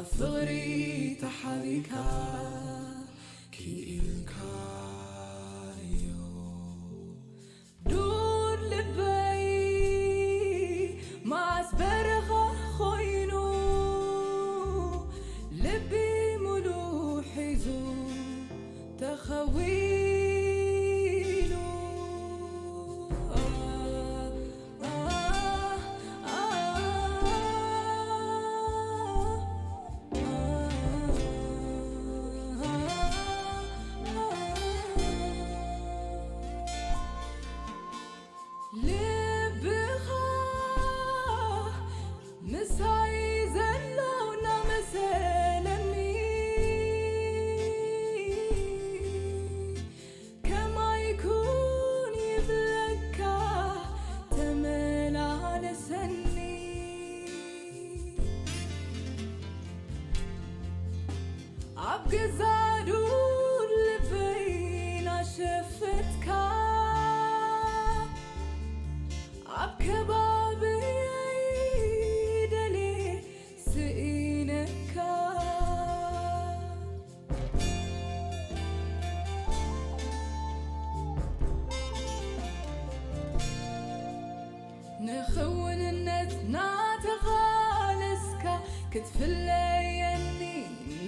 ፍቕሪ ተሓቢካ ክኢልካዮ ዱር ልበይ ማስ በረኻ ኮይኑ ልቢ ሙሉ ሒዙ ተኸዊሉ ልብኻ ምሳይ ዘሎ እናመሰለኒ ከማይ ኩን ይብለካ ተመላለሰኒ ኣብ ገዛ ዱር ልበይ ናሸፈትካ ኣብ ከባብየይ ደልየ ስኢነካ ንኽውንነት ናተቓለስካ ክትፍለየኒ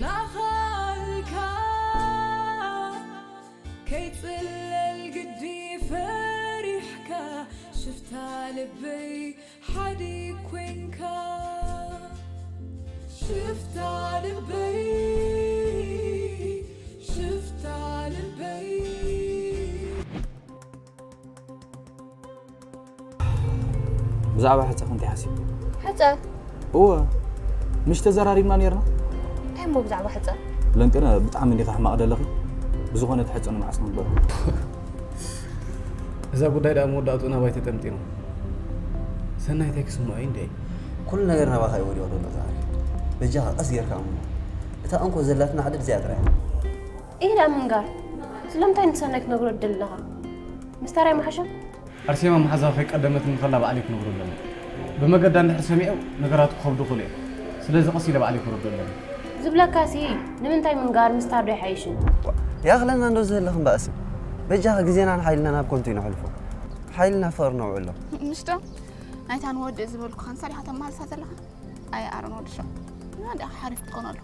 ናኻልካ ከይጽለል ግዲ ፈሪሕካ ሽፍታ ልበይ ሓዲ ኮንካ ሽፍታ ልበይ ሽፍታ ልበይ ብዛዕባ ሕፀ ክንታይ ሓሲብ ሕፀ እወ ምሽ ተዘራሪብና ነርና እንታይ እሞ ብዛዕባ ሕፀ ለንጤነ ብጣዕሚ እንዲኻ ሕማቕ ደለኺ ብዝኾነ ትሕፀ ንመዓስ ንግበሮ እዛ ጉዳይ ደኣ መወዳእትኡ ናባይ ተጠምጢኑ ሰናይታይ ክስምዖ እዩ እንደ ኩሉ ነገር ናባኻ እዩ ወዲቑ ዘሎ ዛዕሪ በጃኻ ቀስ ጌርካ እሞ እታ እንኮ ዘላትና ዕድል እዚኣ ጥራይ ኢላ ምንጋር ስለምንታይ ንሰናይ ክትነግሮ ትደሊ ኣለኻ ምስ ታራይ መሓሸም ኣርሴማ መሓዛ ከይቀደመትኒ ከላ ባዕለይ ክነግሮ ኣለኒ ብመገዳ እንድሕር ሰሚዐ ነገራቱ ክኸብዱ ክእሉ እዮም ስለዚ ቀስ ኢለ ባዕለይ ክረዶ ኣለኒ ዝብለካሲ ንምንታይ ምንጋር ምስታር ዶ ይሓይሽን ያኽለና እንዶ ዝህልኽ እምበኣሲ በጃኻ ግዜናን ሓይልናን ኣብ ኮንቱ ይነሕልፎ ሓይልና ፍቕሪ ነውዕሎ ምሽቶ ናይታ ንወድእ ዝበልኩኻን ሰሪሓ ተመሃልሳ ዘለኻ ኣይ ኣሮን ወድሾ ንወድኣ ሓሪፍ ክትኾነሉ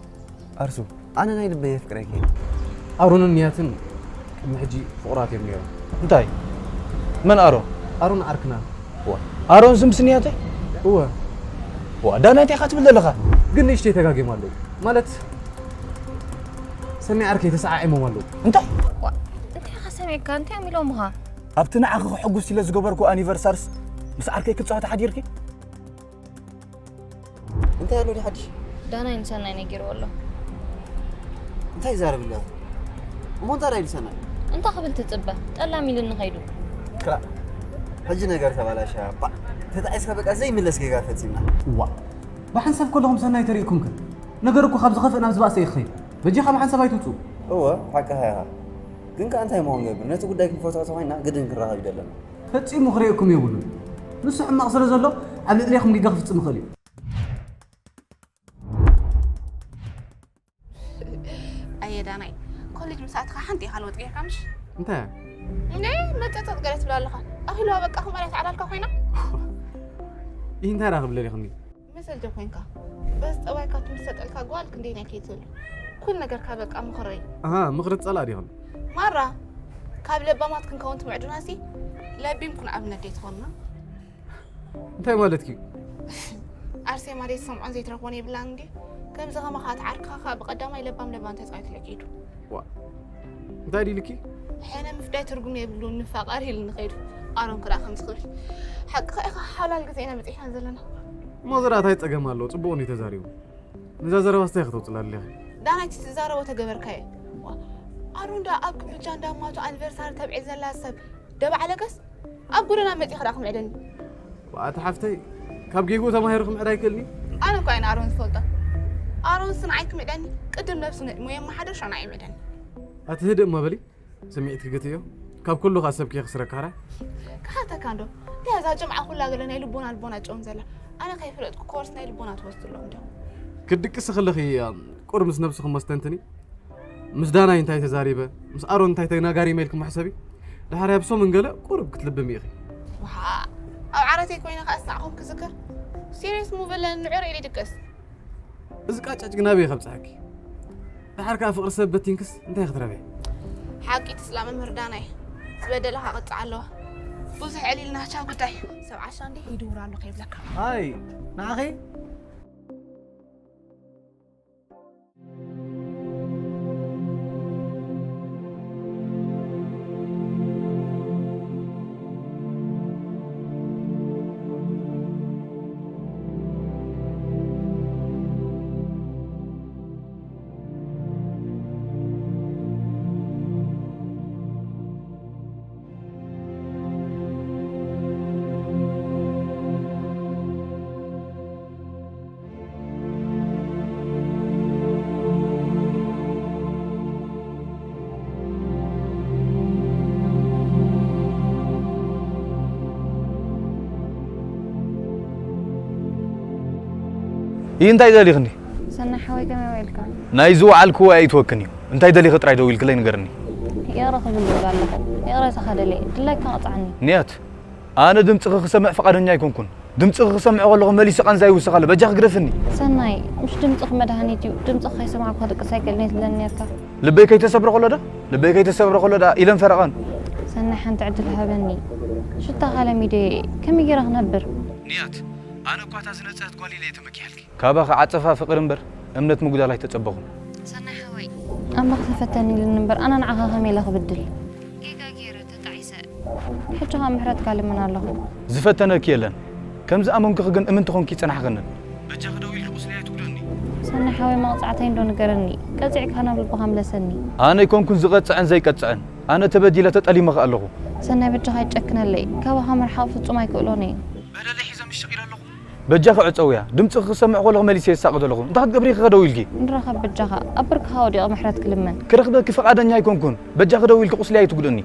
ኣርሱ ኣነ ናይ ልበይ የፍቅረኪ ኣሮንን ንያትን ቅድሚ ሕጂ ፍቑራት እዮም ነይሮም እንታይ መን ኣሮን ኣሮን ዓርክና ኣሮን ዝምስንያተይ እወ ዋ ዳናይታይ ኢኻ ትብል ዘለኻ ግን ንእሽተይ ተጋጊም ኣለዉ ማለት ሰኒ ዓርከይ ተሰዓዒሞም ኣለዉ እንታይ እንታይ ኢኻ ሰሚዕካ እንታይ እዮም ኢሎምኻ ኣብቲ ንዓኺ ክሕጉስ ኢለ ዝገበርኩ ኣኒቨርሳርስ ምስ ዓርከይ ክፃወት ሓዲርኪ እንታይ ኣሎ ዲ ሓድሽ ዳናይ ንሰናይ ነጊርዎ ኣሎ እንታይ ይዛረብ ኣለኹ እሞ እንታይ ኢሉ ሰናይ እንታይ ክብል ትፅበ ጠላም ኢሉ ንኸይዱ ክላ ሕጂ ነገር ተባላሻ ባ ተጣዒስካ በቃ ዘይምለስ ጌጋ ፈፂምና ዋ ብሓንሳብ ከለኹም ሰናይ ተሪእኩም ከ ነገር እኮ ካብ ዝኸፍእ ናብ ዝባእሰ ይኸይድ በጃኻ ብሓንሳብ ኣይትውፅኡ እወ ሓቅኻ ኢኻ ግን ከኣ እንታይ መሆን ገብር ነቲ ጉዳይ ክንፈትሖ ተኾይና ግድን ክንራኸብ ይደለና ፈጺሙ ክርእየኩም የብሉን። ንሱ ሕማቕ ስለ ዘሎ ኣብ ልዕሌኹም ጌጋ ክፍጽም ይኽእል እዩ። ኣየ ዳናይ ኮሌጅ ምስ ኣትኻ ሓንቲ ኢኻ ለውጥ ጌርካ ምሽ እንታይ እንዴ መጠጠጥ ገለ ትብላ ኣለኻ ኣኺልዋ በቃ ክመርያ ተዓላልካ ኮይና ይህ እንታይ ዳ ክብለል ይኽኒ መሰልጀ ኮይንካ በዚ ጠባይካ ትምሰጠልካ ጓል ክንደይ ናይ ከይትብል ኩል ነገርካ በቃ ምኽረይ ኣሃ ምኽሪ ትጸላ ዲኽን ማራ ካብ ለባማት ክንከውን ትምዕዱና ሲ ለቢም ኩን ኣብነት ደይ ትኾንና እንታይ ማለትኪ ኣርሴማ ደይ ትሰምዖን ዘይትረኽቦን የብላን እንዲ ከምዚ ከማኻ ትዓርክኻ ከዓ ብቐዳማይ ለባም ለባም ተፃዊትለ ከይዱ እንታይ ዲልኪ ሕነ ምፍዳይ ትርጉም የብሉን ንፋቐር ኢሉ ንኸይዱ ኣሮን ክዳ ከምዚ ክብል ሓቅኻ ኢኻ ሓላል ግዜ ኢና በፂሕና ዘለና እሞ ዝራ እንታይ ፀገም ኣለዎ ፅቡቕ ነው ተዛሪቡ ነዛ ዘረባ ስታይ ከተውፅላ ኣለኺ ዳናይቲ ትዛረቦ ተገበርካየ ኣሮን ዳ ኣብ ክምጃ እንዳማቱ ኣኒቨርሳሪ ተብዒል ዘላ ሰብ ደባዕለገስ ኣብ ጎደና መፂኻ ዳ ክምዕደኒ ኣቲ ሓፍተይ ካብ ጌግኡ ተማሂሩ ክምዕድ ኣይክእልኒ ኣነ እኳ እየ ንኣሮን ዝፈልጦ ኣሮን ስንዓይ ክምዕደኒ ቅድም ነብሱ ንእድሞ የመሓደር ሻና ይምዕደኒ ኣቲ ህድእ እማ በሊ ስምዒት ክግትዮ ካብ ኩሉ ካብ ሰብኪ ክስረካራ ክሓተካ እንዶ እንታይ እዛ ጀምዓ ኩላ ገለ ናይ ልቦና ልቦና ጨውን ዘላ ኣነ ከይፈለጥኩ ኮርስ ናይ ልቦና ትወስድሎም እንዲዮም ክትድቅሲ ከለኺ ቁሩብ ምስ ነብስኺ መስተንትኒ። ምስ ዳናይ እንታይ ተዛሪበ፣ ምስ ኣሮን እንታይ ተናጋሪመ ኢልኪ ሕሰቢ። ድሓር ኣብ ሰሙን ገለ ቁሩብ ክትልብሚ ኢኺ። ዋሓ፣ ኣብ ዓረተይ ኮይነ ከኣ ስዓኹም ክዝክር። ሲሪየስ ሙቭ ኣለኒ፣ ንዑ ርእይ ድቅስ። እዚ ቃጫጭ ግን ኣበይ ከብጽሓኪ? ድሓር ከኣ ፍቕሪ ሰብ በቲንክስ እንታይ ክትረብሒ? ሓቂ ትስላ መምህር ዳናይ፣ ዝበደለኻ ቅጽዓ ኣለዋ። ብዙሕ ዕሊልና ቻው ጉዳይ። ሰብ ዓሻ እንዴ ይድውር ኣሎ ከይብለካ። ኣይ ንዓኺ ይህ እንታይ ደሊኽኒ? ሰናይ ሓወይ ከመይ ውዒልካ? ናይ ዝወዓልክዎ ኣይትወክን እዩ። እንታይ ደሊኺ ጥራይ ደው ኢልክለይ ንገርኒ። ይቕረ ክብል ይብል ኣለኹ። ይቕሬታኻ ደልየ። ድላይካ ቅጽዓኒ። ንያት፣ ኣነ ድምፅኺ ክሰምዕ ፍቓደኛ ኣይኮንኩን። ድምፅኺ ክሰምዕ ከለኹ መሊሱ ቃንዛ ይውስኽ ኣሎ። በጃኺ ግደፍኒ። ሰናይ፣ ምሽ ድምፅኺ መድሃኒት እዩ። ድምፅኺ ከይሰማዕኩ ክድቅስ ኣይክእልን እየ ትብለኒ ነርካ። ልበይ ከይተሰብረ ከሎ ዶ? ልበይ ከይተሰብረ ከሎ ዳ ኢለን ፈረቐን። ሰናይ፣ ሓንቲ ዕድል ሃበኒ። ሽታኻ ለሚደ እየ። ከመይ ገይረ ክነብር? ንያት፣ ኣነ እኳ እታ ዝነጽህት ጓል ኢለ እየ ተመኪሐልኪ። ካባኺ ዓጸፋ ፍቕሪ እምበር እምነት ምጉዳል ኣይተጸበኹን። ሰናይ ሓወይ፣ ኣምላኽ ተፈተኒ ኢሉኒ እምበር ኣነ ንዓኻ ከመይ ኢለ ክብድል? ጌጋ ገይረ ተጣዒሰ። ሕጂ ኸኣ ምሕረትካ ልምን ኣለኹ። ዝፈተነኪ የለን። ከም ዝኣመንኩኺ ግን እምንቲ ኾንኪ ይጸናሕኽንን። በጃኺ ደው ኢልኪ ቁስለይ ኣይትጉድእኒ። ሰናይ ሓወይ መቕጻዕተይ እንዶ ንገረኒ። ቀጺዕካ ናብ ልብኻ ምለሰኒ። ኣነ ኣይኮንኩን ዝቐጽዕን ዘይቀጽዕን። ኣነ ተበዲለ ተጠሊመ ኸኣ ኣለኹ። ሰናይ በጃኻ ኣይጨክነለይ። ካባኻ ምርሓቕ ፍጹም ኣይክእሎን እየ። በደለይ ሒዘ ምሽቕ ኢለ ኣለኹ። በጃኺ ዕጸውያ። ድምፅኺ ክሰምዕ ከለኹ መሊሰ የሳቕዮ ኣለኹ። እንታይ ክትገብሪ ኢኺ ከ ደው ኢልኪ? ንረኸብ በጃኻ። ኣብ ብርክኻ ወዲቐ ምሕረት ክልምን። ክረኽበኪ ፍቓደኛ ኣይኮንኩን። በጃኺ ደው ኢልኪ ቁስለይ ኣይትጉድእኒ።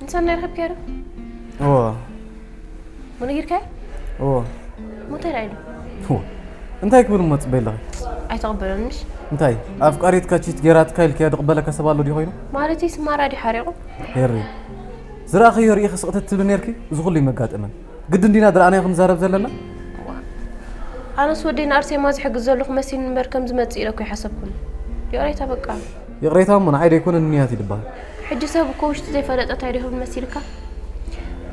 ንሰናይ ረኺብካዮ ዶ? እወ። እሞ ነጊርካዮ? እወ። እሞ እንታይ ደኣ ኢሉ? እወ። እንታይ ክብል እሞ ትጽበይ ኣለኺ? ኣይተቐበሎን ምሽ? እንታይ? ኣፍቃሪትካ ቺት ጌራትካ ኢልካዮ ዝቕበለካ ሰብ ኣሎ ድዩ ኮይኑ? ማለተይስ ማራ ድዩ ሓሪቑ? ሄሪ። ዝረኣኽዮ ርኢኺ ስቕ ተትብሊ ኔርኪ፣ እዚ ኩሉ ኣይመጋጠመን። ግድን ዲና ዝረኣናዮ ክንዛረብ ዘለና? ኣነስ ወደይ ንኣርሴማ ዝሕግዝ ዘለኹ መሲሉኒ እምበር ከም ዝመጽእ ኢለ እኮ ኣይሓሰብኩን። ይቕሬታ በቃ። ይቕሬታ እሞ ንዓይ ደይኮነን ንንያት እዩ ዝበሃል። ሕጂ ሰብ እኮ ውሽጡ ዘይፈለጠ እንታይ ዶ ይኸውን መሲልካ?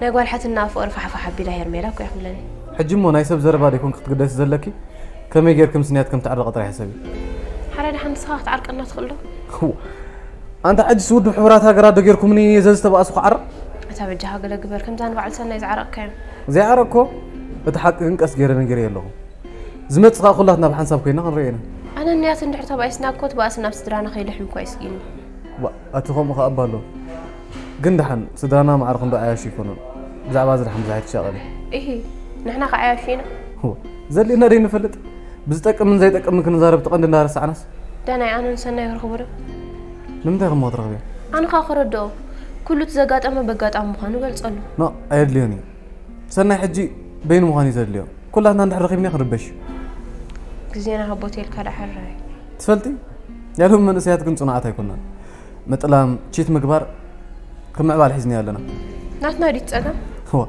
ናይ ጓል ሓትንኣ ፍቕሪ ፋሕፋሕ ኣቢላ ሄርሜላ እኮ እያ ክብለኒ። ሕጂ እሞ ናይ ሰብ ዘረባ ደይኮንኪ ክትግደሲ ዘለኪ? ከመይ ጌርኪ ምስ ንያት ከም ትዕረቒ ጥራይ ሕሰቢ። ሓራይ ደሓን ንስኻ ክትዓርቀና ትኽእል ዶ? እዋ፣ ኣንታ ሕጅስ ውድብ ሕቡራት ሃገራት ዶ ጌርኩምኒ ዘዝተባእስኹ ዓረቕ? ኣታ በጃኻ ገለ ግበር፣ ከምዛ ንበዓል ሰናይ ዝዓረቕካዮ። ዘይዓረቕኮ፣ እቲ ሓቂ ግን ቀስ ገይረ ነጊረዮ ኣለኹ። ዝመጽእ ኸኣ ኩላትና ብሓንሳብ ኮይና ክንርእዮ ኢና። ኣነ ንያት እንድሕር ተባኢስና እኮ እቲ ባእሲ ናብ ስድራና ከይልሕም እኮ የስግእኒ። ዋእ፣ ኣቲ ከምኡ ኸኣ እባ ኣሎ። ግን ደሓን ስድራና ማዕረ ክንዶ ዓያሹ ኣይኮኑን። ብዛዕባ እዚ ደሓን ብዙሕ ኣይትሻቐሊ። እሂ፣ ንሕና ኸዓ ዓያሹ ኢና። እወ፣ ዘድልየና ደይንፈልጥ? ብዝጠቅምን ዘይጠቅምን ክንዛረብ እቲ ቀንዲ እንዳረሳዕናስ። ዳናይ ኣነ ንሰናይ ክረኽቦ ዶ? ንምንታይ ከሞ ክትረኽብዮ? ኣነ ኸዓ ክረድኦ። ኩሉ እቲ ዘጋጠመ በጋጣሚ ምዃኑ ገልጸሉ። ኖእ፣ ኣየድልዮን እዩ። ሰናይ ሕጂ በይኑ ምዃን እዩ ዘድልዮ። ኩላትና እንድሕር ረኺብና ክንርበሽ እዩ። ግዜና ሃቦ ተልካ ደሓር ራይ። ትፈልጢ? ያሎም መንእሰያት ግን ጽኑዓት ኣይኮናን። ምጥላም፣ ቺት ምግባር ከም ምዕባለ ሒዝናዮ ኣለና። ናትና ድዩ እቲ ጸገም? እወ፣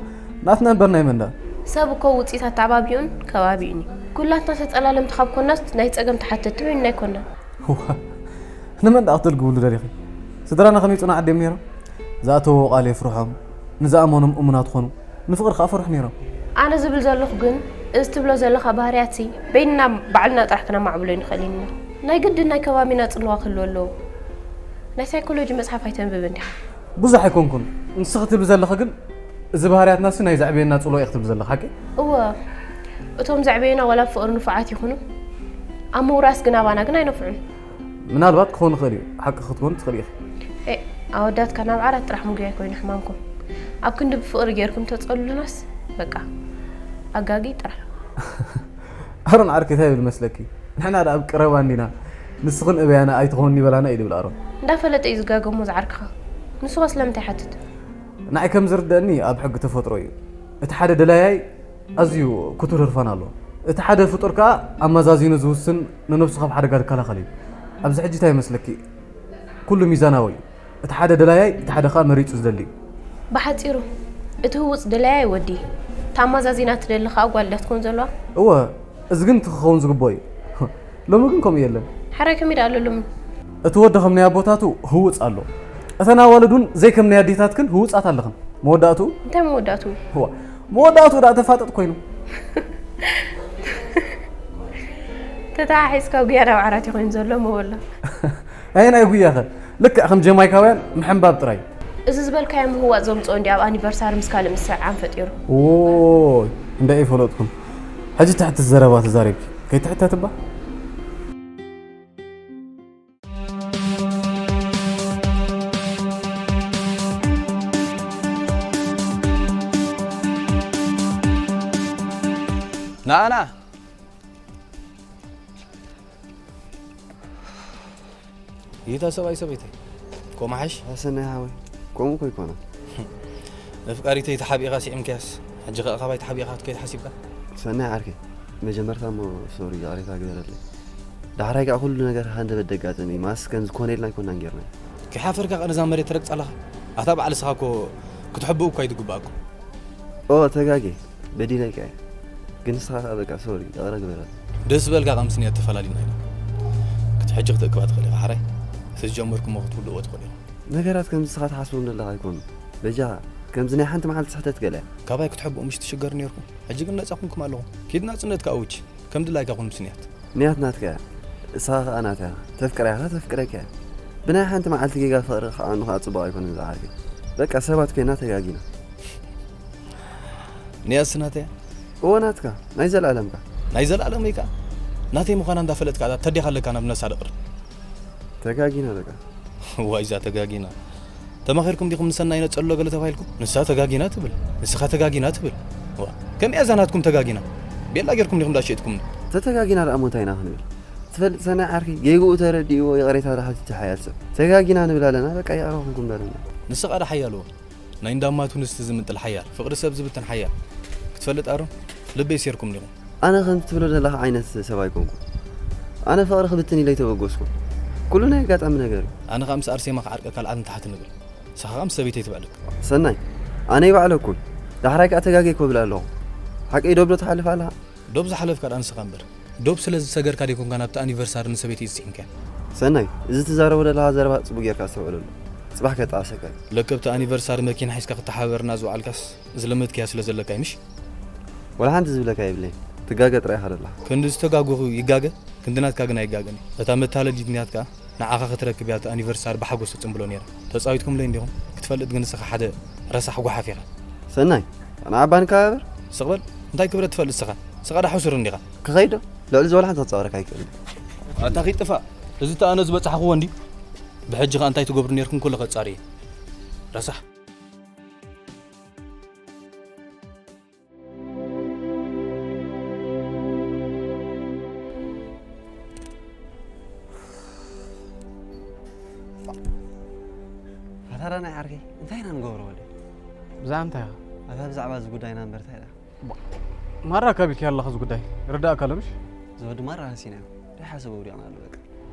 ናትና እምበር ናይ መን ደኣ? ሰብ እኮ ውጽኢት ኣተዓባቢኡን ከባቢኡን እዩ። ኩላትና ተጸላለምቲ ካብ ኮናስ ናይ ጸገም ተሓተትቲ ኮይንና ኣይኮናን። እዋ፣ ንመን ደኣ ክትልግብሉ ደሊኺ? ስድራና ከመይ ጽኑዓት ድዮም ነይሮም? ዝኣተውዎ ቃል የፍርሖም፣ ንዝኣመኖም እሙናት ኾኑ። ንፍቕሪ ከኣ ፈርሑ ነይሮም። ኣነ ዝብል ዘለኹ ግን፣ እዚ ትብሎ ዘለኻ ባህርያትሲ በይንና ባዕልና ጥራሕ ክነማዕብሎ ኣይንኽእልን ኢና። ናይ ግድን ናይ ከባቢና ጽልዋ ክህልዎ ኣለዎ። ናይ ሳይኮሎጂ መጽሓፍ ኣይተንብብን ዲኻ? ብዙሕ ኣይኮንኩን። ንስኺ ትብሊ ዘለኺ ግን፣ እዚ ባህርያትናሲ ናይ ዘዕበየና ጽልዋ ኢኺ ትብሊ ዘለኺ፣ ሓቂ? እወ። እቶም ዘዕበዩና ዋላ ብፍቕሪ ንፉዓት ይኹኑ፣ ኣብ ምውራስ ግን ኣባና ግን ኣይነፍዑን። ምናልባት ክኸውን ይኽእል እዩ፣ ሓቂ ክትኮኒ ትኽእሊ ኢኺ። ኤእ፣ ኣወዳትካ ናብ ዓራት ጥራሕ ምጉያይ ኮይኑ ሕማምኩም። ኣብ ክንዲ ብፍቕሪ ጌርኩም ተጸሉሉናስ፣ በቃ፣ ኣጋጊ ጥራሕ። ኣሮን ዓርከይ እንታይ ይብል መስለኪ? ንሕና ደኣ ኣብ ቀረባ እንዲና፣ ንስኽን እበያና ኣይትኾንኒ በላና እዩ ድብል ኣሮን። እንዳፈለጠ እዩ ዝጋገሞ ዝዓርክኻ። ንሱ ኸ ስለምንታይ ይሓትት? ንዓይ ከም ዝርደኣኒ ኣብ ሕጊ ተፈጥሮ እዩ። እቲ ሓደ ደላያይ ኣዝዩ ክቱር ህርፋን ኣለዎ። እቲ ሓደ ፍጡር ከኣ ኣመዛዚኑ ዝውስን ንነብሱ ካብ ሓደጋ ዝከላኸል እዩ። ኣብዚ ሕጂ እንታይ ይመስለኪ? ኩሉ ሚዛናዊ እዩ። እቲ ሓደ ደላያይ፣ እቲ ሓደ ከኣ መሪጹ ዝደሊ እዩ። ብሓጺሩ፣ እቲ ህውጽ ደላያይ ወዲ፣ እታ ኣማዛዚና ትደሊ ከኣ ጓል ድያ ትከውን ዘለዋ? እወ፣ እዚ ግን እቲ ክኸውን ዝግብኦ እዩ። ሎሚ ግን ከምኡ የለን። ሓራይ ከመይ ደኣ ኣሎ ሎሚ? እቲ ወዲ ከም ናይ ኣቦታቱ ህውጽ ኣሎ። እተን ኣዋልድ እውን ዘይከም ናይ ኣዴታትክን ህውጻት ኣለኽን። መወዳእትኡ? እንታይ መወዳእትኡ? እዋ፣ መወዳእትኡ ደኣ ተፋጠጥ ኮይኑ። ተተሓሒዝካ ጉያ ናብ ዓራት እዩ ኮይኑ ዘሎ መበሎ። ኣየናይ ጉያኸ? ልክዕ ከም ጀማይካውያን ምሕንባብ ጥራይ። እዚ ዝበልካዮ ምህዋፅ ዘምፅኦ እንዲ ኣብ ኣኒቨርሳሪ ምስ ካልእ ምስዕዓም ፈጢሩ። ዎይ እንዳ ኣይፈለጥኩን። ሕጂ ትሕቲ ዘረባ ተዛሪብኪ ከይትሕተትባ። ንኣና ይታ ሰብኣይ ሰበይተይ ኮማሓሽ ኣሰናይ ሓወይ ከምኡ እኮ ይኮና ነፍቃሪተይ ተሓቢእኻ ስዒምካያስ ሕጂ ኸኣ ካባይ ተሓቢእኻ ክትከይድ ሓሲብካ ሰናይ ዓርከይ መጀመርታ እሞ ሶሪ ይቕሬታ ግበረለይ ዳሕራይ ከዓ ኩሉ ነገር ሃንደበት ደጋጥም እዩ ማስ ከም ዝኾነ ኢልና ኣይኮናን ጌርና ከይሓፈርካ ቐነዛ መሬት ትረግፅ ኣለኻ ኣታ በዓል ስኻ እኮ ክትሕብኡ እኳ ኣይትግባእኩም ኦ ተጋጌ በዲነካ እየ ግን ንስኻ ከዓ በቃ ሶሪ ይቕረ ግበረለይ ደስ ዝበልካ ከም ስንያት ተፈላሊና ኢና ክትሕጂ ክትእክባ ትኽእል ኢኻ ሓራይ እቲ ዝጀመርኩሞ ክትውድእዎ ትኽእሉ ኢኹም ነገራት ከምዚ ንስኻ ትሓስቦም ዘለኻ ኣይኮኑን በጃኻ ከምዚ ናይ ሓንቲ መዓልቲ ስሕተት ገለ እያ ካባይ ክትሕብኡ ምሽ ትሽገሩ ነይርኩም ሕጂ ግን ነፃ ኩንኩም ኣለኹም ኪድ ናፅነት ከዓ ውች ከም ድላይካ ኩን ምስንያት ንያት ናትካ እያ እሳ ከዓ ናታ እያ ተፍቅራ ኢኻ ተፍቅረካ እያ ብናይ ሓንቲ መዓልቲ ጌጋ ፍቕሪ ከዓ ንኸዓ ፅቡቕ ኣይኮነን ዝዓርፊ በቃ ሰባት ኮይና ተጋጊና ንያስ ናተያ እወ ናትካ ናይ ዘለኣለምካ ናይ ዘለኣለመይ ከዓ ናተይ ምዃና እንዳፈለጥካ ተዴኻ ኣለካ ናብ ነሳ ደቕር ተጋጊና በቃ ዋይዛ ተጋጊና ተማኺርኩም ዲኹም ንሰናይ ነጸሎ ገለ ተባሂልኩም ንሳ ተጋጊና ትብል ንስኻ ተጋጊና ትብል ዋ ከም እያ እዛ ናትኩም ተጋጊና ቤላ ጌርኩም ዲኹም ዳሸጥኩም ተተጋጊና ደኣ ሞንታይ ኢና ክንብል ትፈልጥ ሰናይ ዓርኪ ጌግኡ ተረዲእዎ ይቕሬታ ዝሓትት ሓያል ሰብ ተጋጊና ንብል ኣለና በቃ ይቕረ ኩንኩም በለና ንስኻ ዳ ሓያልዎ ናይ እንዳማቱ ንስቲ ዝምንጥል ሓያል ፍቕሪ ሰብ ዝብትን ሓያል ክትፈልጥ ኣሮን ልበይ ሴርኩም ዲኹም ኣነ ከምቲ ትብሎ ዘለኻ ዓይነት ሰብ ኣይኮንኩን ኣነ ፍቕሪ ክብትን ኢለ ኣይተበገስኩን ኩሉ ናይ ኣጋጣሚ ነገር እዩ ኣነ ከዓ ምስ ኣርሴማ ክዓርቀካ ልዓል ንታሕቲ ንብል ንስኻ ከዓ ምስ ሰበይተይ ትብዕለካ ሰናይ ኣነ ይባዕለኩን ዳሕራይ ከዓ ተጋገይኩ እብል ኣለኹ ሓቀይ ዶ ብሎ ትሓልፍ ኣለኻ ዶብ ዝሓለፍካ ደኣ ንስኻ እምበር ዶብ ስለ ዝሰገርካ ደይኮንካ ናብቲ ኣኒቨርሳሪ ንሰበይተይ ዝስዒምካያ ሰናይ እዚ ትዛረቦ ዘለኻ ዘረባ ፅቡቅ ጌርካ ኣስተውዕለሉ ፅባሕ ከጣዕሰካ እዩ ለከብቲ ኣኒቨርሳሪ መኪና ሒዝካ ክተሓበርና ዝወዓልካስ ዝለመድክያ ስለ ዘለካ እዩ ምሽ ወላ ሓንቲ ዝብለካ የብለይ ትጋገ ጥራይ ኢኻ ዘለኻ ክንዲ ዝተጋገኹ ይጋገ ክንዲ ናትካ ግን ኣይጋገን እዩ እታ መታለሊት ናትካ ንዓኻ ክትረክብ እያ እቲ ኣኒቨርሳሪ ብሓጎስ ትጽንብሎ ነይራ። ተጻዊትኩምለይ እንዲኹም ክትፈልጥ ግን ንስኻ ሓደ ረሳሕ ጓሓፍ ኢኻ። ሰናይ ንዓባ ንከባበር። ስቕ በል እንታይ ክብረት ትፈልጥ ንስኻ? ስቓ ዳ ሕሱር እንዲኻ። ክኸይድ ዶ? ልዕሊ ዝበለ ሓንቲ ክጻወረካ ኣይክእልን። ኣታ ኺድ ጥፋእ። እዚ እታ ኣነ ዝበጻሕኽዎ እንድዩ። ብሕጂ ኸኣ እንታይ ትገብሩ ኔርኩም ኩሉ ከጻሪ እየ። ረሳሕ። ኣታ ዳናይ ዓርከይ እንታይ ኢና ንገብሮ ወደይ? ብዛዕባ እንታይ ኢኻ? ኣታ ብዛዕባ እዚ ጉዳይና እምበር እንታይ ደኣ? ማራ ኣካቢድካዮ ኣለኻ እዚ ጉዳይ ርዳእካ ኣሎ ምሽ? እዚ ወዲ ማራ ሃሲናዮ ደይሓሰቦ ወዲቕና ኣሎ በቃ።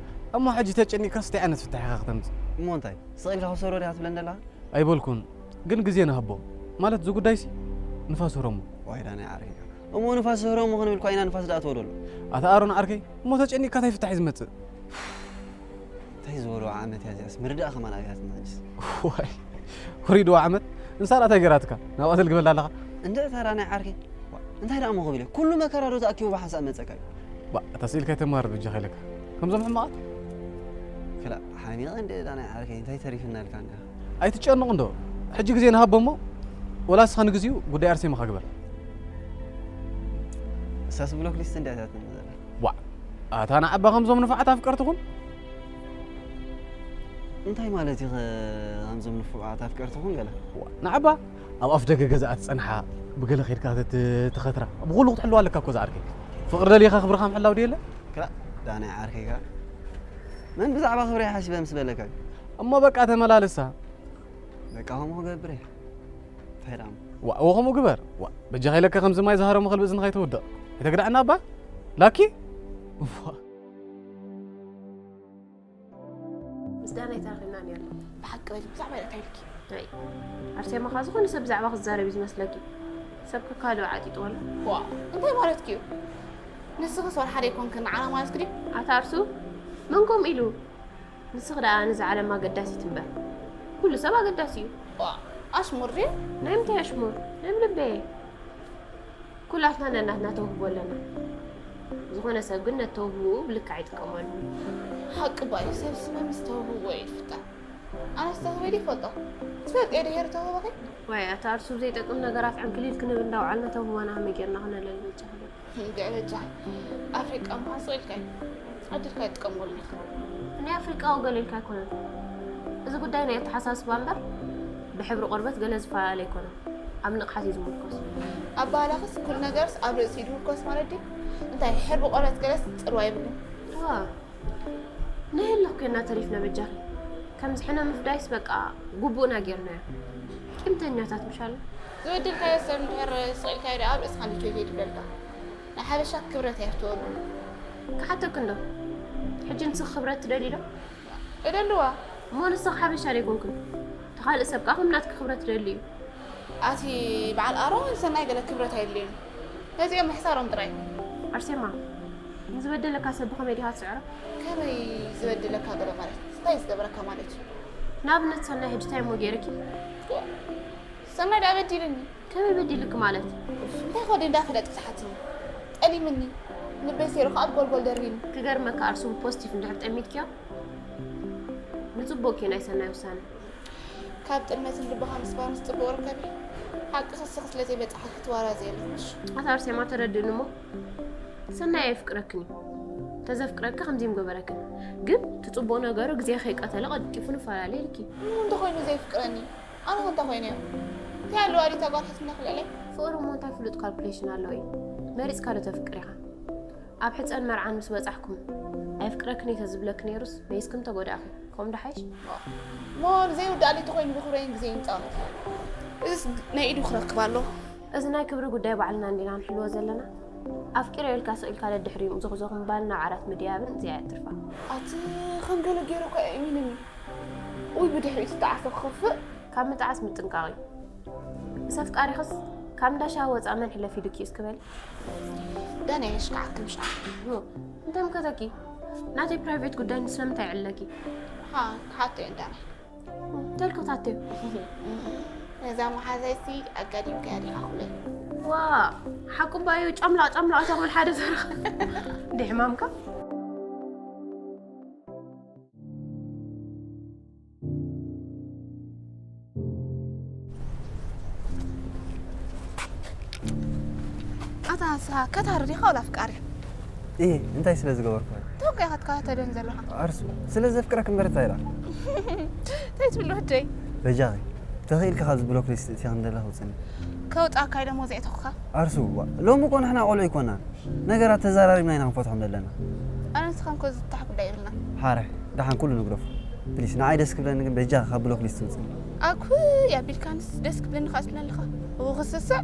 እሞ ሕጂ ተጨኒቕካስ እንታይ ዓይነት ፍታሕ ኢኻ ክተምጽእ? እሞ እንታይ ስቕ ኢልካ ክሰሮ ዲኻ ትብለን ዘለኻ? ኣይበልኩን ግን ግዜ ንሃቦ ማለት እዚ ጉዳይሲ ንፋስ ህረሞ። ዋይ ዳናይ ዓርከይ እሞ ንፋስ ህረሞ ክንብል እኳ ኢና ንፋስ ደኣ ተወደሉ። ኣታ ኣሮን ዓርከይ እሞ ተጨኒቕካ እንታይ ፍታሕ እዩ ዝመጽእ? እንታይ ዝበልዋ ዓመት እያ እዚኣስ ምርዳእ ከማን ኣብያትና ሕጅስ። ዋይ ወሪድዋ ዓመት ንሳ ደኣ እንታይ ገይራትካ ናብኣ ተልግበላ ኣለኻ? እንድዒ ታራ ናይ ዓርከይ እንታይ ደኣ እሞ ክብል እየ ኩሉ መከራ ዶ ተኣኪቡ ብሓንሳእ መጸካ እዩ። ባ ተስኢልካ ኣይተማርር በጃኻ ኢለካ ከምዞም ሕማቓት። ክላእ ሓሚቐ እንድዒ ዳናይ ዓርከይ እንታይ ተሪፍና ኢልካ እንዲኻ። ኣይትጨነቕ እንዶ ሕጂ ግዜ ንሃቦ እሞ ወላ እስኻ ንግዚኡ ጉዳይ ኣርሴማኻ ግበር። እሳስ ብሎክ ሊስት እንድዒ ኣትያትኒ ዘላ። ዋዕ ኣታ ንዓባ ከምዞም ንፉዓት ኣፍቀርቲ ኩን። እንታይ ማለት እዩ ከምዞም ንፉዓት ኣፍቀርቲ ኩን ገለ? ንዓባ ኣብ ኣፍ ደገ ገዛ ትጸንሓ ብገለ ኸይድካ ትኸትራ ብኹሉ ክትሕልዋ ኣለካ እኮ ዝዓርከይ። ፍቕሪ ደሊኻ ክብርኻ ምሕላው ድየለ? ክላ ዳናይ ዓርከይካ መን ብዛዕባ ክብሪ ይሓስበ ምስ በለካ? እሞ በቃ ተመላልሳ። በቃ ከምኡ ክገብር እየ። ፈላም። ዋ፣ እወ ከምኡ ግበር። ዋ፣ በጃኻ ኢለካ ከምዚ ማይ ዝሃረሙ ከልቢ እዝንኻ ኣይተውድቕ። ኣይተግዳዕና እባ። ላኪ? ዋ። ምስ ዳናይ ተራኺብና ነይርና። ብሓቂ በሊ፣ ብዛዕባ እንታይ ኢልኪ? ኣይ፣ ኣርሴማ ኸኣ ዝኾነ ሰብ ብዛዕባ ክዛረብ እዩ ዝመስለኪ። ሰብ ከካልኦ ዓጢጡ ወላ? ዋ፣ እንታይ ማለትኪ እዩ? ንስኽስ ወላ ሓደ ኣይኮንክን ንዓና ማለትኪ ድዩ? ኣታ ኣርሱ፣ መን ከምኡ ኢሉ? ንስኺ ደኣ ነዛ ዓለም ኣገዳሲት እምበር። ኩሉ ሰብ ኣገዳሲ እዩ። ዋ፣ ኣሽሙር ድዩ? ናይ ምንታይ ኣሽሙር? ናይ ምልበየ። ኩላትና ነናትና ተውህቦ ኣለና። ዝኾነ ሰብ ግን ነቲ ተውህቦኡ ብልክዕ ኣይጥቀመሉ። ሓቂ እባ እዩ፣ ሰብስ መምስ ተውህቦ እዩ ዝፍጠር። ኣነስ ተውህቦ ይፈልጦ። ትፈልጥዮ ድሕሪ ተውህቦኺ? ዋይ፣ ኣታ ኣርሱ ብዘይጠቅም ነገራት ዕንክሊል ክንብል እንዳውዓልና ተውህቦና ከመይ ጌርና ክነለሊ በጃኺ? እንድዒ በጃኺ። ኣፍሪቃ ምዃን ስቕ ኢልካዮ። ዕድልካ ኣይትጥቀመሉን ኢኻ። ናይ ኣፍሪቃ ወገል ኢልካ ኣይኮነን። እዚ ጉዳይ ናይ ኣተሓሳስባ እምበር ብሕብሪ ቆርበት ገለ ዝፈላለ ኣይኮነን። ኣብ ንቕሓት እዩ ዝምርኮስ። ኣባህላኽስ ኩሉ ነገርስ ኣብ ርእሲ እዩ ዝምርኮስ ማለት ድዩ? እንታይ ሕርቢ ቆርበት ገለስ ጽልዋ የብሉን? እዋ፣ ናይ ህልኽ ኮይና ተሪፍና በጃኺ። ከምዚ ሕነ ምፍዳይስ በቃ ግቡእና ጌርናዮ። ቂምተኛታት ምሻሉ። ዝበደልካዮ ሰብ እንድሕር ስቕ ኢልካዮ ደኣ ኣብ ርእስኻ እንድሕር ይብለልካ። ናይ ሓበሻ ክብረት እያ ትወሉ። ክሓተኪ እንዶ፣ ሕጂ ንስኺ ክብረት ትደልዪ ዶ? እደልዋ። እሞ ንስኺ ሓበሻ ዶ ኣይኮንክን? እቲ ካልእ ሰብ ከኣ ከም ናትኪ ክብረት ትደሊ እዩ። ኣቲ በዓል ኣሮን ሰናይ ገለ ክብረት ኣየድልዮን። ነዚኦም ምሕሳሮም ጥራይ። ኣርሴማ፣ ንዝበደለካ ሰብ ብኸመይ ዲኻ ትስዕሮ? ከመይ ዝበደለካ ገለ ማለት? እንታይ ዝገበረካ ማለት እዩ? ንኣብነት ሰናይ ሕጂ እንታይ እሞ ገይርኪ? ሰናይ ደኣ በዲሉኒ። ከመይ በዲሉኪ ማለት? ኡፍ፣ እንታይ ኮዲ እንዳፈለጥኪ ትሓትኒ? ጠሊምኒ። ልበይ ሰይሩ ከኣ ኣብ ጎልጎል ደርቢኒ። ክገርመካ ኣርሱ ብፖዚቲቭ እንድሕር ጠሚትክዮ፣ ንጽቡቕ እዩ ናይ ሰናይ ውሳነ። ካብ ጥልመትን ልብኻ ምስባር ምስ ጽቡቕ ርከቢ። ሓቂ ክስኽ ስለ ዘይበጽሓኪ ትዋራዘ የለሽ። ኣታ ኣርሴማ ተረድእኒ እሞ፣ ሰናይ ኣይፍቅረክን እዩ። ተዘፍቅረኪ ከምዚ ምገበረክን። ግን እቲ ጽቡቕ ነገሩ ግዜ ከይቀተለ ቀልጢፉ ንፈላለ ኢልኪ። እሞ እንተኾይኑ ዘይፍቅረኒ? ኣነ ኸ እንታይ ኮይነ እየ? እንታይ ኣለዋ ድዩ እታ ጓል ሓትንና ክልዕለይ? ፍቕሪ እሞ እንታይ ፍሉጥ ካልኩሌሽን ኣለዎ እዩ? መሪጽካ ዶ ተፍቅር ኢኻ? ኣብ ሕጸን መርዓን ምስ በጻሕኩም፣ ኣየፍቅረክን እየ ተዝብለኪ ነይሩስ፣ መይስክን ተጎዳእኺ። ከምኡ ዶ ሓይሽ? እሞ ንዘይውዳእ ለይቲ ኮይኑ ብኽብረይን ግዜ ይንጻወት። እዚስ ናይ ኢዱ ክረክብ ኣለዎ። እዚ ናይ ክብሪ ጉዳይ ባዕልና እንዲና ንሕልዎ ዘለና። ኣፍቂረዮ ኢልካ ስቕ ኢልካ ደድሕሪኡ ምዞኽዞኽ ምባልን ናብ ዓራት ምድያብን እዚኣ እያ ትርፋ። ኣቲ ከም ገለ ገይሩ እኮ ኣእሚኑኒ። ውይ ብድሕሪኡ ትጠዓሶ ክኸፍእ። ካብ ምጥዓስ ምጥንቃቕ እዩ። ምስ ኣፍቃሪኽስ ካብ እንዳ ሻሂ ወፃእ መን ሕለፍ ኢሉኪ እዩ እስኪ በሊ? ዳንኤል ሽካዓክም ሽዓ። ኖ፣ እንታይ ምከተኪ? ናተይ ፕራይቬት ጉዳይ ንስለምንታይ ይዕለኪ? ሃ፣ ክሓቶ እየ ዳንኤል። እንታይ ኢልኪ ክትሓትዮ? ነዛ መሓዛይሲ ኣጋዲምካያ ዲኻ ኩለይ? ዋ፣ ሓቁ ባዩ ጨምላቕ ጨምላቕ እታ ክብል ሓደ ዘረኻ። እንደ ሕማምካ? ኣታ ንስኻ ከታሪ ዲኻ ወላ ኣፍቃሪ? እየ፣ እንታይ ስለ ዝገበርኩ? እንታይ እኮ ኢኻ ትከታተለን ዘለኻ? ኣርሱ፣ ስለ ዘፍቅረክ እምበር እንታይ ኢላ? እንታይ ትብል ወደይ? በጃኺ፣ ተኽኢልካ ካብዚ ብሎክ ሊስት እትያ ክንደላ ክውፅኒ። ከውፃእካ ኢለ እሞ ዘእተኹካ? ኣርሱ፣ ዋ፣ ሎሚ እኮ ንሕና ቆልዑ ኣይኮናን። ነገራት ተዘራሪብና ኢና ክንፈትሖም ዘለና። ኣነ ንስኻን እኮ ዝፍታሕ ጉዳይ የብልናን። ሓራይ፣ ደሓን ኩሉ ንግደፎ። ፕሊስ፣ ንዓይ ደስ ክብለኒ ግን በጃኻ ካብ ብሎክ ሊስት ውፅኒ። ኣኩይ ኣቢልካንስ ደስ ክብለኒ ከኣ ትብለኒ ኣለኻ። እው ክስስዕ።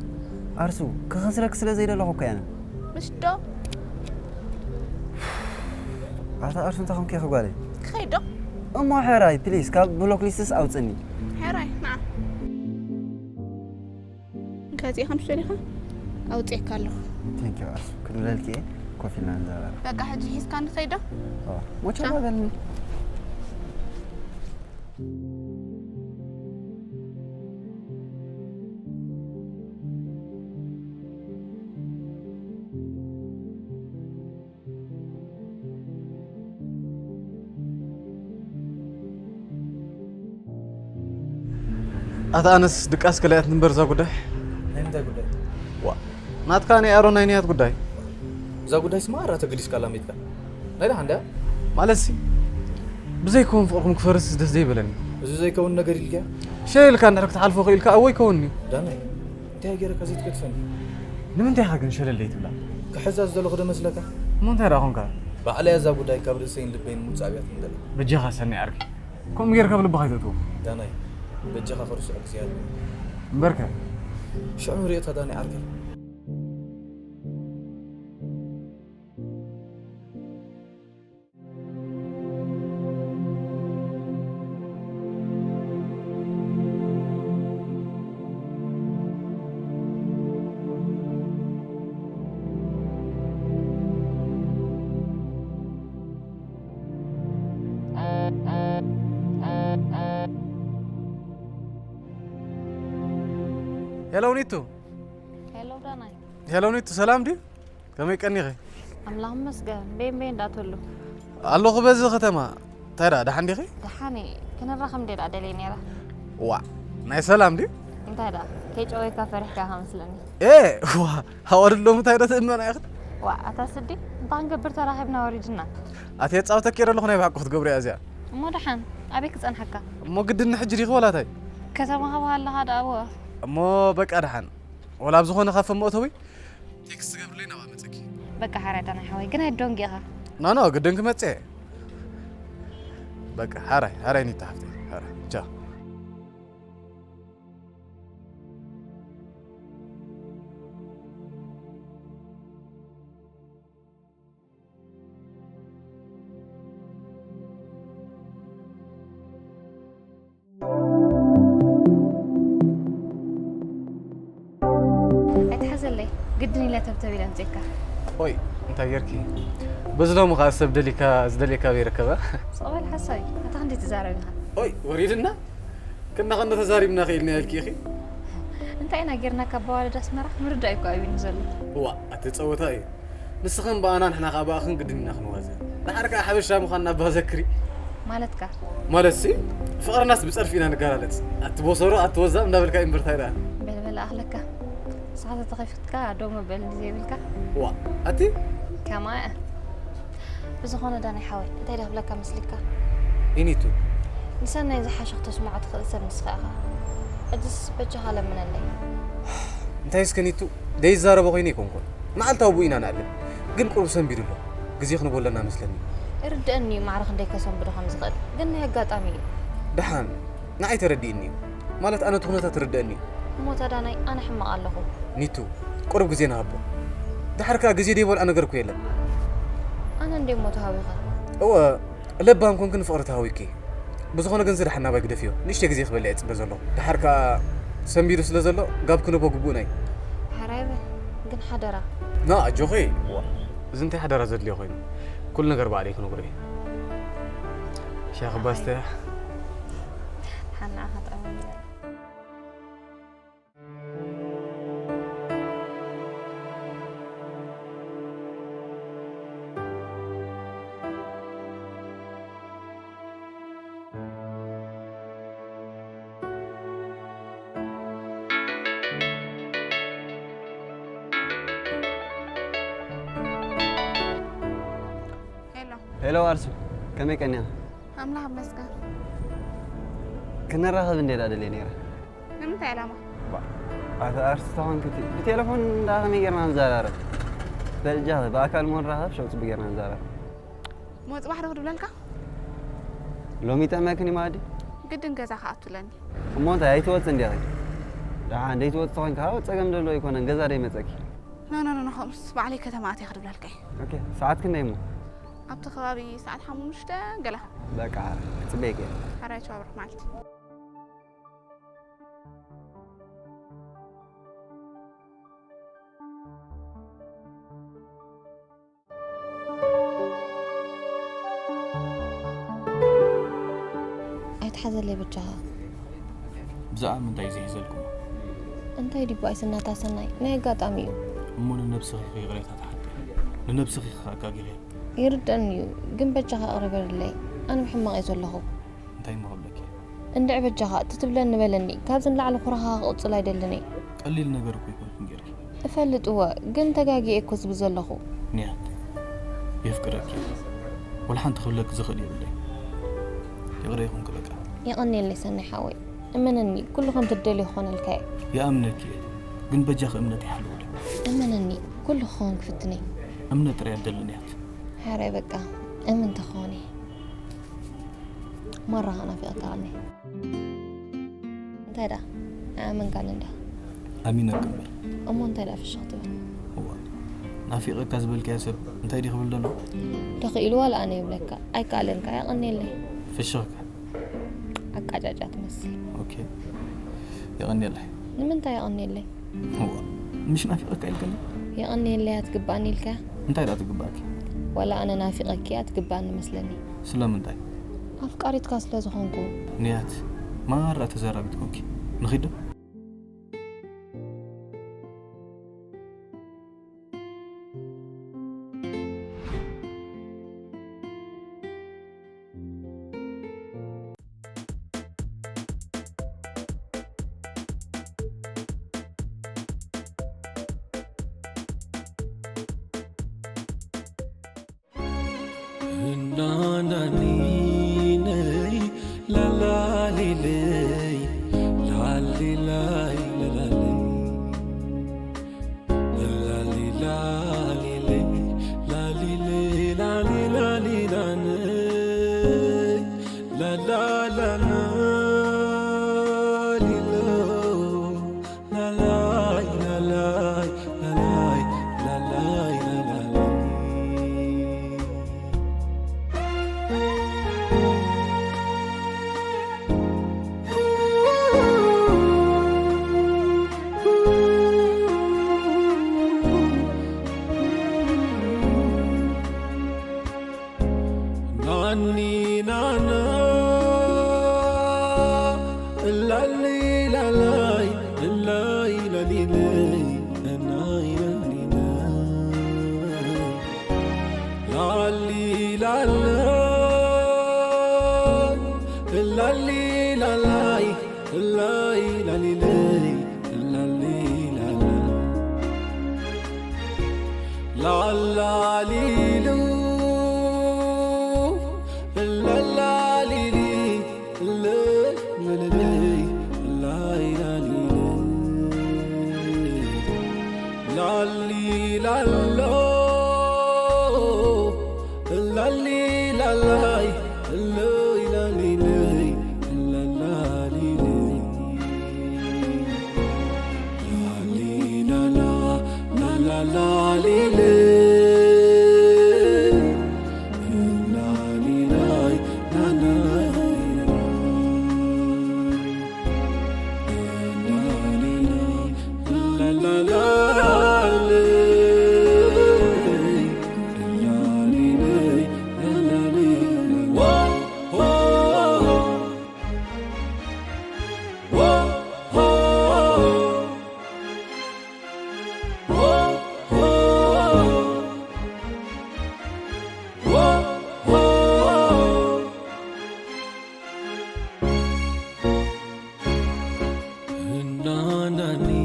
ኣርሱ፣ ክኸስረኪ ስለ ዘይደለኹ እኮ እየ ኣነ። ምሽ ዶ? ኣታ ኣርሱ እንታይ ኮንኪ ኢኺ ጓለይ? ክኸይድ ዶ? እሞ ሕራይ፣ ፕሊስ፣ ካብ ብሎክ ሊስትስ ኣውፅኒ። ሕራይ፣ ንዓ። እንካዚኣ ከም ትደሊኻ ኣውፅኤካ ኣለኹ። ቴንክ ዩ ኣርሱ። ክድውለልኪ እየ፣ ኮፍ ኢልና ንዘራረብ። በቃ ሕጂ ሒዝካ ንኸይድ ዶ? ኦ፣ ሞቻ ቻው። በልኒ። ኣታ ኣነስ ድቃስ ከለያት ንበር እዛ ጉዳይ። ናይ ምንታይ ጉዳይ? ዋ፣ ናትካ ናይ ኣሮን ናይ ንያት ጉዳይ። እዛ ጉዳይ ስማ ኣራ ተገዲስካ ኣላሚትካ። ናይ ደሓን ድያ? ማለትሲ፣ ብዘይከውን ፍቕርኩም ክፈርስ ደስ ዘይበለኒ። እዚ ዘይከውን ነገር ኢልካ? ሸይ ኢልካ እንድሕር ክትሓልፎ ክኢልካ እወ ይከውንኒ። ዳናይ፣ እንታይ ገይረካ ዘይትገድፈኒ? ንምንታይ ኢኻ ግን ሸለል ዘይትብላ? ክሕዛ ዝደለኹ ዶ መስለካ? እሞ እንታይ ደኣ ኾንካ? ባዕለይ እዛ ጉዳይ ካብ ርእሰይን ልበይን ምውጻእ ኣብያ ትንደላ። በጃኻ ሰኒ ዓርከይ፣ ከምኡ ጌርካ ኣብ ልብኻ ኣይተእትዎ። ዳናይ፣ በጃኻ ክርስዖ ግዜ ኣሎ። እምበርከ? ሽዑ ንርእዮ እታ ዳናይ ዓርከይ። ሄሎ ኒቱ። ሄሎ ዳናይ። ሄሎ ኒቱ፣ ሰላም ድዩ? ከመይ ቀኒኺ? ኣምላኽ ይመስገን። ቤን ቤን እንዳትብሉ። ኣለኹ በዚ ከተማ። እንታይ ደኣ፣ ደሓን ዲኺ? ደሓን እየ። ክንራኸብ እንደ ደኣ ደልየ ነይረ። ዋእ፣ ናይ ሰላም ድዩ? እንታይ ደኣ፣ ከይጨወይካ ፈሪሕካ ኢኻ መስለኒ። ኤ፣ ዋእ፣ ኣዋልድ ሎሚ እንታይ ዶ ትእመና ኢኽን? ዋእ፣ ኣታ ስዲ፣ እንታይ ክንገብር ተራኺብና ወሪድና። ኣቲ የጻውተኪ እየ ዘለኹ፣ ናይ ብሓቂ ክትገብርያ እዚኣ። እሞ ደሓን፣ ኣበይ ክጸንሓካ? እሞ ግድን ሕጂ ዲኺ ወላ እንታይ? ከተማ ክበሃለኻ ደኣ እወ። እሞ በቃ ደሓን። ወላ ኣብ ዝኾነ ካፈ መእተዊ ቴክስት ገብርለይ ናብኣ መጸኪ። በቃ ሓራይ ዳናይ ሓወይ፣ ግን ኣይደንጊኻ። ኖ፣ ኖ፣ ግድን ክመጽእ እየ። በቃ ሓራይ፣ ሓራይ ኒታ ሓፍተይ፣ ሓራይ። ቻው። ኣይትሓዘለይ፣ ግድን ኢለ ተብተብ ኢለ ኣምፅኤካ። ኦይ፣ እንታይ ጌርኪ? በዚ ሎሚ ኸዓ ሰብ ደሊካ፣ ዝደልየካ በይረከበ። ስቕ በል ሓሳዊ፣ ኣታ ክንደይ ትዛረብ ኢኻ? ኦይ፣ ወሪድና? ክንዳኸ እንዶ ተዛሪብና ኸኢልና ኢልኪ ኢኺ? እንታይ ኢና ጌርና ካብ ኣዋልድ ኣስመራ? ምርዳእ እኮ ኣብዩኒ ዘሎ። እዋ፣ ኣቲ ጸወታ እዩ። ንስኽን ብኣና ንሕና ኸዓ ብኣኽን ግድን ኢና ክንዋዘ። ደሓር ከኣ ሓበሻ ምዃንና እባ ዘክሪ። ማለትካ? ማለትሲ፣ ፍቕርናስ ብጸርፊ ኢና ንገላለጽ። ኣቲ ቦሰሮ፣ ኣቲ ወዛም እንዳበልካ እዩ እምበር ታይ ደኣ? በል በል ኣኽለካ። ንስኻ ተተኺፍካ ደው ምበል እንዲ ዘይብልካ? ዋ፣ ኣቲ? ከማይ። ብዝኾነ ዳናይ ሓወይ፣ እንታይ ዳ ክብለካ መስሊካ? ኢኒቱ። ንሰናይ ዝሓሸ ክተስምዖ ትኽእል ሰብ ንስኻ ኢኻ። ሕጅስ በጃኻ ለምነለይ። እንታይ እስከ ኒቱ፣ ደይዛረቦ ኮይነ ኣይኮንኩን። መዓልታዊ ብኡ ኢና ንኣልም። ግን ቁሩብ ሰንቢዱ ኣሎ። ግዜ ክንቦ ኣለና መስለኒ። ይርድኣኒ እዩ ማዕረ ክንደይ ከሰንብዶ ከም ዝኽእል። ግን ናይ ኣጋጣሚ እዩ። ደሓን፣ ንዓይ ተረዲእኒ እዩ። ማለት ኣነ እቲ ኩነታት ይርድኣኒ እዩ። እሞ ታዳ ናይ ኣነ ሕማቕ ኣለኹ። ኒቱ፣ ቁሩብ ግዜ ንሃቦ። ደሓር ከኣ ግዜ ደይበልዖ ነገር እኮ የለን። ኣነ እንዴ እሞ ተሃዊኸ? እወ፣ ለባም ኮንክን ፍቕሪ ተሃዊኪ። ብዝኾነ ግን እዚ ደሓን ናባይ ግደፍዮ። ንእሽተይ ግዜ ክበልዕ እየ ጽበ ዘለኹ። ደሓር ከኣ ሰንቢዱ ስለ ዘሎ ጋብ ክንቦ ግቡእና እዩ። ሕራይ በል፣ ግን ሓደራ። ና፣ ኣጆኺ። ዋ፣ እዚ እንታይ ሓደራ ዘድልዮ ኮይኑ? ኩሉ ነገር ባዕለይ ክነግሮ እየ። ሻሂ ክባስተያ። ሓናኣ ከጥዕመኒ። ሄሎ። ሄሎ ኣርሱ፣ ከመይ ቀኒያ? ኣምላኽ ይመስገን። ክንራኸብ እንዴ ደኣ ደልየ ነይረ። ንምንታይ ዕላማ? ባ-፣ ኣቲ ኣርሲ ተኾንኪ እቲ ብቴሌፎን እንዳ ከመይ ጌርና ንዘራረብ? በል እጃኺ፣ ብኣካል እሞ ንራኸብ፣ ሸው ጽቡቅ ጌርና ንዘራረብ። እሞ ጽባሕ ዶ ክድብለልካ? ሎሚ ይጥዕመክን እዩ መኣዲ? ግድን ገዛ ክኣቱ ኣለኒ። እሞ እንታይ ኣይትወጽእን ዲኺ? ደሓን ደይትወጽኢ ተኾይንካ፣ ጸገም ዘሎ ኣይኮነን፣ ገዛ ደይመጸኪ። ኖ፣ ኖ፣ ኖ፣ ኖ፣ ከምኡስ ባዕለይ ከተማ ኣትየ ክድብለልካ እየ። ኦኬ፣ ሰዓት ክንደይ እሞ? ኣብቲ ከባቢ ሰዓት ሓሙሽተ ገለ። በቃ፣ ክጽበየኪ እየ። ሕራይ ቻው፣ ብሩኽ መዓልቲ። ኣይትሓዘለይ በጃኻ። ብዛዕባ ምንታይ እዩ ዘይሕዘልኩም? እንታይ ድዩ ኣይስናታ ሰናይ? ናይ ኣጋጣሚ እዩ። እሞ ንነብስኺ ኢኺ ይቕሬታ ትሓቲ። ንነብስኺ ኢኺ ኣጋጊኺ። ይርደኣኒ እዩ፣ ግን በጃኻ ይቕረ በለለይ። ኣነ ብሕማቕ እየ ዘለኹ። እንታይ እሞ ክብለኪ? እንድዒ በጃኻ፣ እቲ ትብለኒ በለኒ። ካብዚ ንላዕሊ ኩራኻ ክቕጽል ኣይደልን እየ። ቀሊል ነገር እኮ ኣይኮንኩን ጌርኪ። እፈልጥ እወ፣ ግን ተጋግየ እኮ ዝብል ዘለኹ። ንያት፣ የፍቅረኪ። ወላ ሓንቲ ክብለኪ ዝኽእል የብለይ። ይቕረ ይኹንኪ በቃ። የቐንየለይ ሰናይ ሓወይ። እመነኒ፣ ኩሉ ከምቲ ትደልዮ ክኾነልካ እየ። ይኣምነኪ እየ፣ ግን በጃኺ እምነተይ ሓልውለይ። እመነኒ፣ ኩሉ ክኸውን ክፍትን እየ። እምነት ጥራይ እያ ትደሊ ንያት። ሕራይ በቃ እምን ተኾኒ ማራኻ ናፊቕካኒ። እንታይ ደኣ ኣመንካኒ እንዳ ኣሚነኪ እምበር። እሞ እንታይ ደኣ ፍሽኽ ትብል? እዋ ናፊቐካ ዝበልካዮ ሰብ እንታይ ድዩ ክብል ዘሎ? ተኽኢሉ ዋላ ኣነ ይብለካ ኣይከኣልን ከኣ የቐንየለይ። ፍሽኽካ ኣቃጫጫ ትመስል። ኦኬ የቐንየለይ። ንምንታይ የቐንየለይ? እዋ ምሽ ናፊቐካ ኢልከኒ? የቐንየለይ ኣትግባእኒ ኢልካ? እንታይ ደኣ ትግባእኪ? ዋላ ኣነ ናፊቐኪ ኣትግባእኒ መስለኒ። ስለምንታይ? ኣፍቃሪትካ ስለ ዝኾንኩ። ንያት ማራ ተዘራቢት ኮንኪ። ንኺዶ? ናናኒነይ ላላሊለይ ላሊላይ ላላለይ ላሊላሊለይ ላሊለይ ላሊላሊላነይ ላላላናሊሎ ላላይ ላላይ ላላይ ላላይ ላላይ ናኒ ናና ላሊ ላላይ ላላይ ላሊለይ ላላይ ላሊለይ ላሊ ላላ ላሊ ላላይ ላሊ ላሊለይ ላሊ ላላ ላላሊሉ ላላሊሊ ላላሊሉ ላሊ ላሎ ላሊ ላላይ ሎይ ላሊ ለይ ላላሊ ለይ ላሊ ላላ ላላላሊ ለይ ላሊ ላይ ላላይ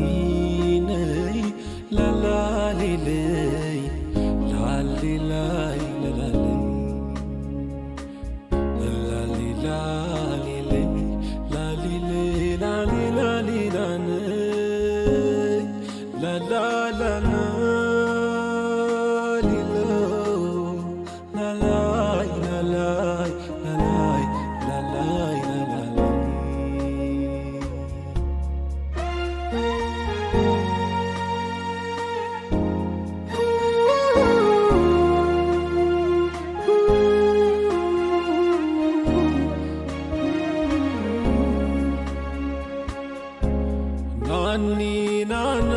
ናናኒነይ ላላሊለይ ላሊላይ ላላለይ ላሊላሊለይ ላሊለይ ላሊላሊላነይ ላላላናሊሎ ላላይ ላላይ ላላይ ላላይ ላላይ ናኒ ናና